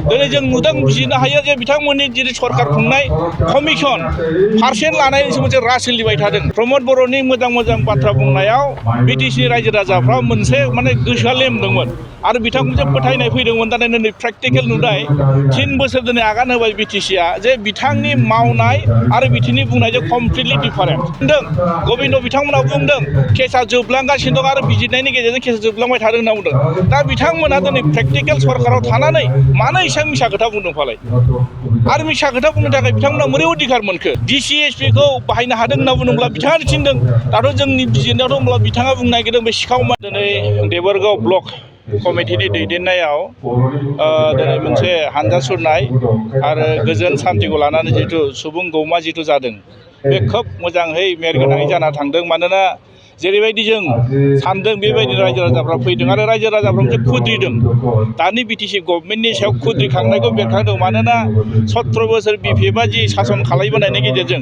दिनै जों नुदों बुजिनो हायो जे बिथांमोननि जि सरकार खुंनाय कमिसन पारसेन्ट लानायनि मोनसे राज सोलिबाय थादों। प्रमद बर'नि मोजां मोजां बाथ्रा बुंनायाव बिटिसिनि रायजो राजाफ्रा मोनसे माने गोसोआ लेमदोंमोन आरो बिथांमोनजों फोथायनाय फैदोंमोन। दा दिनै प्रेक्टिकेल नुदाय 3 बोसोर दिनै आगान होबाय बिटिसिआ जे बिथांनि मावनाय आरो बिथिंनि बुंनायजों कमप्लिटलि डिफारेन्ट होनदों। गबिन्द बिथांमोना बुंदों केसा जोबलांगासिनो दं आरो बिजिरनायनि गेजेरजों केसा जोबलांबाय थादों होनना बुंदों। दा बिथांमोना दिनै प्रेक्टिकेल सरकाराव थानानै मानो एसेबां मिसा खोथा बुंदों फालाय आरो मिसा खोथा बुंनो थाखाय बिथांमोना बोरै अधिकार मोनखो? DCSPखौ बाहायनो हादों होनना बुंदोंब्ला बिथाङा थिनदों। दाथ' जोंनि बिजिरनायाव दंब्ला बिथाङा बुंनो नागिरदों बे सिखाव दिनै देबोरगाव ब्लक कमिटिनि दैदेननायाव दिनै मोनसे हानजा सुरनाय आरो गोजोन सान्थिखौ लानानै जिहेतु सुबुं गौमा जिहेतु जादों बे खोब मोजाङै मेहेरगोनाङै जाना थांदों। मानोना जेरैबायदि जों सानदों बेबायदि रायजो राजाफ्रा फैदों आरो रायजो राजाफ्रा मोनसे खुद्रिदों। दानि बिटिसि गभर्नमेन्टनि सायाव खुद्रिखांनायखौ बेरखांदों। मानोना 17 बोसोर बिपिएफआ जि सासन खालामबोनायनि गेजेरजों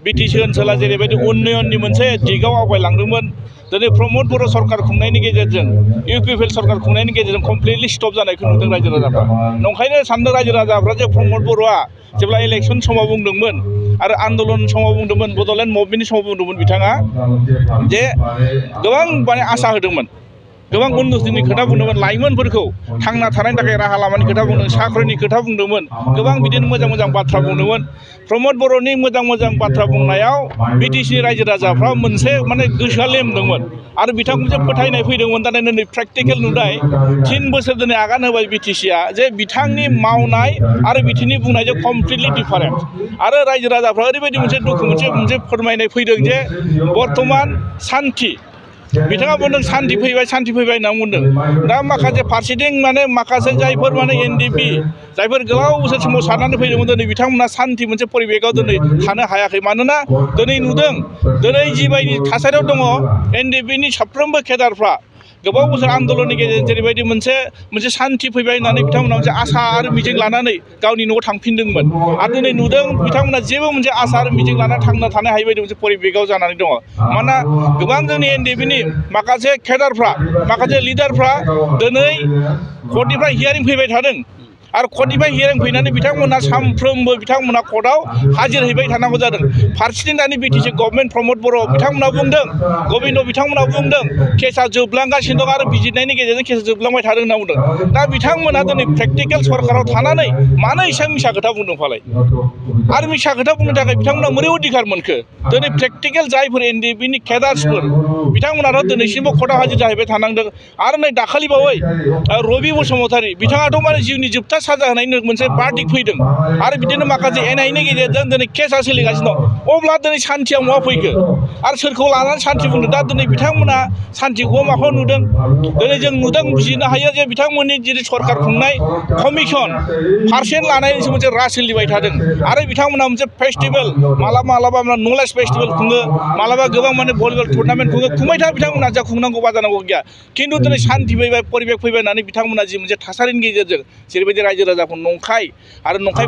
बिटिसि ओनसोला जेरैबायदि उन्नयननि मोनसे दिगाव आवगायलांदोंमोन, दिनै प्रमद बर' सरकार खुंनायनि गेजेरजों इउपिपिएल सरकार खुंनायनि गेजेरजों कमप्लिटलि स्टप जानायखौ नुदों रायजो राजाफ्रा। नंखायनो सानदों रायजो राजाफ्रा जे प्रमद बर'आ जेब्ला इलेक्सन समाव बुंदोंमोन आरो आन्दलन समाव बुंदोंमोन, बड'लेण्ड मुभमेन्टनि समाव बुंदोंमोन बिथाङा जे गोबां माने आसा होदोंमोन, गोबां उन्नतिनि खोथा बुंदोंमोन, लाइमोनफोरखौ थांना थानायनि थाखाय राहा लामानि खोथा बुंदों, साख्रिनि खोथा बुंदोंमोन, गोबां बिदिनो मोजां मोजां बाथ्रा बुंदोंमोन। प्रमद बर'नि मोजां मोजां बाथ्रा बुंनायाव बिटिसिनि रायजो राजाफ्रा मोनसे माने गोसोआ लेमदोंमोन आरो बिथांमोनजों फोथायनाय फैदोंमोन। दा दिनै प्रेक्टिकेल नुदाय 3 बोसोर दिनै आगान होबाय बिटिसिआ जे बिथांनि मावनाय आरो बिथिंनि बुंनायजों कमप्लिटलि डिफारेन्ट आरो रायजो राजाफ्रा ओरैबायदि मोनसे दुखु मोनसे फोरमायनाय फैदों जे बर्थमान सान्थि बिथाङा बुंदों सान्थि फैबाय होनना बुंदों। दा माखासे फारसेथिं माने माखासे जायफोर माने एनडिपि जायफोर गोलाव बोसोर समाव सारनानै फैदोंमोन, दिनै बिथांमोना सान्थि मोनसे परिबेकआव दिनै थानो हायाखै। मानोना दिनै नुदों दिनै जिबायदि थासारियाव दङ एनडिपिनि साफ्रोमबो केडारफ्रा गोबाव बोसोर आन्दलननि गेजेरजों जेरैबायदि मोनसे सान्थि फैबाय होननानै बिथांमोना मोनसे आसा आरो मिजिं लानानै गावनि न'आव थांफिनदोंमोन आरो दिनै नुदों बिथांमोना जेबो मोनसे आसा आरो मिजिं लानानै थांना थानो हायि बायदि मोनसे परिबेकआव जानानै दङ। मानोना गोबां जोंनि एनडिपिनि माखासे केडारफ्रा माखासे लिडारफ्रा दिनै कर्टनिफ्राय हियारिं फैबाय थादों आरो कर्टनिफ्राय हियारिं फैनानै बिथांमोना सानफ्रोमबो बिथांमोना कर्टआव हाजिर हैबाय थानांगौ जादों। फारसेथिं दानि बिटिसि गभर्नमेन्ट प्रमद बर' बिथांमोना बुंदों, गबिन्द बिथांमोना बुंदों केसा जोबलांगासिनो दं आरो बिजिरनायनि गेजेरजों केसा जोबलांबाय थादों होनना बुंदों। दा बिथांमोना दिनै प्रेक्टिकेल सरकाराव थानानै मानो एसेबां मिसा खोथा बुंदों फालाय आरो मिसा खोथा बुंनो थाखाय बिथांमोना बोरै अधिकार मोनखो? दिनै प्रेक्टिकेल जायफोर एनडिपिनि केडार्सफोर बिथांमोनाथ' दिनैसिमबो कर्टआव हाजिर जाहैबाय थानांदों। आरो नै दाखालि बावै रबि बसुमतारी बिथाङाथ' माने जिउनि जोबथा साजा होनायनि मोनसे बार्डिक्ट फैदों आरो बिदिनो माखासे एनआइनि गेजेरजों दिनै केसा सोलिगासिनो दं। अब्ला दिनै सान्थिया बहा फैखो आरो सोरखौ लानानै सान्थि बुंदों? दा दिनै बिथांमोना सान्थिखौ माखौ नुदों? दिनै जों नुदों बुजिनो हायो जे बिथांमोननि जि सरकार खुंनाय कमिसन पारसेन्ट लानायनि मोनसे राज सोलिबाय थादों आरो बिथांमोना मोनसे फेस्टिभेल मालाबा नलेज फेस्टिभेल खुङो, मालाबा गोबां माने भलिबल टुर्नामेन्ट खुंबाय था बिथांमोना जा खुंनांगौ बाजानांगौ गैया। खिन्थु दिनै सान्थि फैबाय परिबेक फैबाय होननानै बिथांमोना जि मोनसे थासारिनि गेजेरजों जेरैबायदि रायजो राजाखौ नंखाय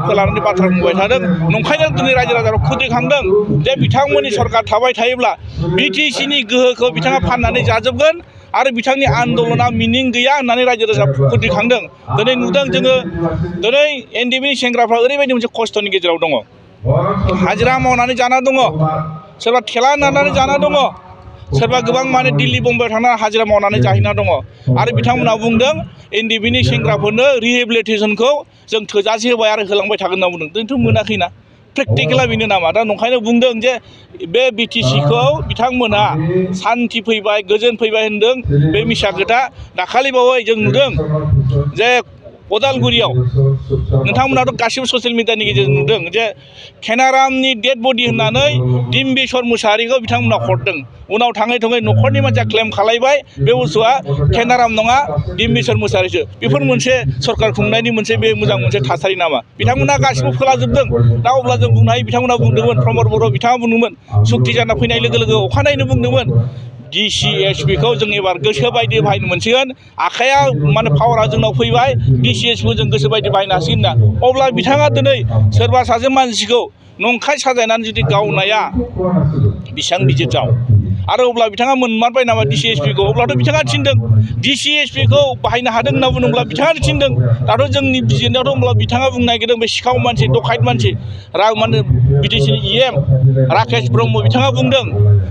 फोलानानै बाथ्रा बुंबाय थादों, नंखायनो दिनै रायजो राजाफ्रा खुद्रिखांदों जे बिथांमोननि सरकार थाबाय थायोब्ला बिटिसिनि गोहोखौ बिथाङा फाननानै जाजोबगोन आरो बिथांनि आन्दलना मिनिं गैया होननानै रायजो राजाफ्रा खुद्रिखांदों। दिनै नुदों जोङो दिनै एनडिपिनि सेंग्राफ्रा ओरैबायदि मोनसे खस्थ'नि गेजेराव दङ, हाजिरा मावनानै जाना दङ, सोरबा थेला नारनानै जाना दङ, सोरबा गोबां माने दिल्ली बम्बाइआव थांनानै हाजिरा मावनानै जाहैना दङ आरो बिथांमोना बुंदों एनडिपिनि सेंग्राफोरनो रिहेबिलिटेसनखौ जों थोजासे होबाय आरो होलांबाय थागोन होनना बुंदों। दिनैथ' मोनाखैना। प्रेक्टिकेला बेनो नामा? दा नंखायनो बुंदों जे बे बिटिसिखौ बिथांमोना सान्थि फैबाय गोजोन फैबाय होनदों, बे मिसा खोथा। दाखालि बावै जों नुदों जे उदालगुरियाव नोंथांमोनाथ' गासिबो ससियेल मिडियानि गेजेरजों नुदों जे खेनारामनि डेड बडि होननानै डिम्बिस्वर मुसाहारिखौ बिथांमोना हरदों। उनाव थाङै न'खरनि मानसिया क्लेम खालामबाय बे बुस्थुआ खेनाराम नङा डिम्बिस्वर मुसाहारिसो। बेफोर मोनसे सरकार खुंनायनि मोनसे बे मोजां मोनसे थासारि नामा? बिथांमोना गासिबो फोलाजोबदों। दा अब्ला जों बुंनो हायो बिथांमोना बुंदोंमोन, प्रमद बर' बिथाङा बुंदोंमोन सुक्ति जाना फैनाय लोगो लोगो अखानायैनो बुंदोंमोन DCSPखौ जों एबार गोसो बायदि बाहायनो मोनसिगोन, आखाइया माने पावारा जोंनाव फैबाय, DCSPखौ जों गोसो बायदि बाहायनो हासिगोन होनना। अब्ला बिथाङा दिनै सोरबा सासे मानसिखौ नंखाय साजायनानै जुदि गावनाया बेसेबां गिदिर आरो अब्ला बिथाङा मोनमारबाय नामा DCSP खौ अब्लाथ' बिथाङा थिनदों DCSP खौ बाहायनो हादों होनना बुङोब्ला बिथाङानो थिनदों दाथ' जोंनि बिजिरनायावथ' होमब्ला बिथाङा बुंनो नागिरदों बे सिखाव मानसि डकाइत मानसि माने बिटिसिनि EM राकेश ब्रह्म बिथाङा बुंदों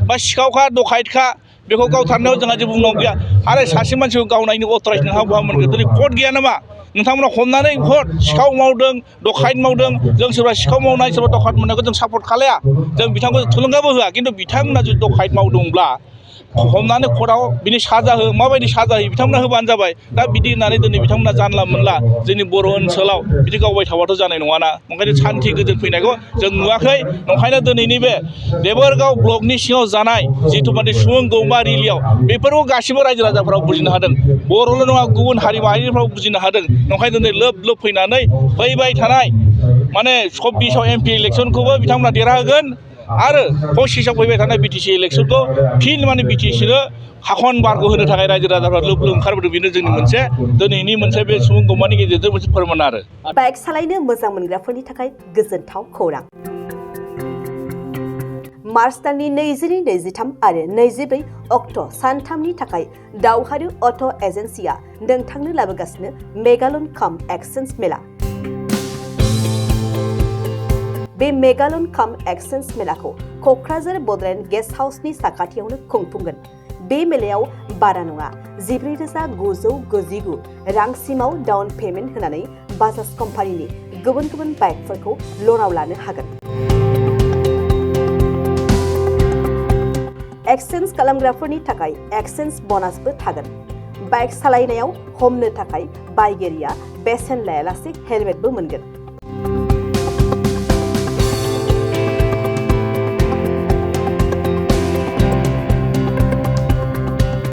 बा सिखावखा डकाइतखा बेखौ गावथारनायाव जोंहा जेबो बुंनांगौ गैया आरो सासे मानसिखौ गावनायनि अथराइज नोंहा बहा मोनगोन दिनै कर्ट गैया नामा नोंथांमोना हमनानै हर सिखाव मावदों डकाइत मावदों जों सोरबा सिखाव मावनाय सोरबा डकाइत मावनायखौ जों सापर्ट खालाया जों बिथांखौ थुलुंगाबो होआ खिन्थु बिथांमोना जुदि डकाइत मावदोंब्ला हमनानै कर्टआव बिनि साजा हो माबायदि साजा होयो बिथांमोना होबानो जाबाय दा बिदि होननानै दिनै बिथांमोना जानला मोनला जोंनि बर' ओनसोलाव बिदि गावबाय थाबाथ' जानाय नङाना ओंखायनो सान्थि गोजोन फैनायखौ जों नुवाखै ओंखायनो दिनैनि बे देबोरगाव ब्लकनि सिङाव जानाय जिथु माने सुबुं गौमा रिलियाव बेफोरखौ गासिबो रायजो राजाफोरा बुजिनो हादों बर'ल' नङा गुबुन हारि माहारिफ्राव बुजिनो हादों ओंखायनो दिनै लोब लोब फैनानै फैबाय थानाय माने 24आव MP इलेक्सनखौबो बिथांमोना देरहागोन आरो 25आव फैबाय थानाय BTC इलेक्सनखौ फिन माने BTCनो हाखन बारग' होनो थाखाय रायजो राजाफ्रा लोब लोब ओंखारबोदों बेनो जोंनि मोनसे दिनैनि मोनसे बे सुबुं गौमानि गेजेरजों मोनसे फोरमान आरो बाइक सालायनो मोजां मोनग्राफोरनि थाखाय गोजोनथाव खौरां मार्च दाननि 22-23 आरो 24 अक्ट' सानथामनि थाखाय दावहारु अट' एजेन्सिया नोंथांनो लाबोगासिनो मेगालन काम एक्सचेन्ज मेला बे मेगालन काम एक्सचेन्ज मेलाखौ क'क्राझार बड'लेण्ड गेस्ट हाउसनि साखाथियावनो खुंफुंगोन बे मेलायाव बारा नङा 14,999 रांसिमाव डाउन पेमेन्ट होनानै बाजाज कम्पानिनि गुबुन गुबुन बाइकफोरखौ ल'नाव लानो हागोन एक्सचेन्ज खालामग्राफोरनि थाखाय एक्सचेन्ज ब'नासबो थागोन बाइक सालायनायाव हमनो थाखाय बाइगिरिया बेसेन लायालासे हेलमेटबो मोनगोन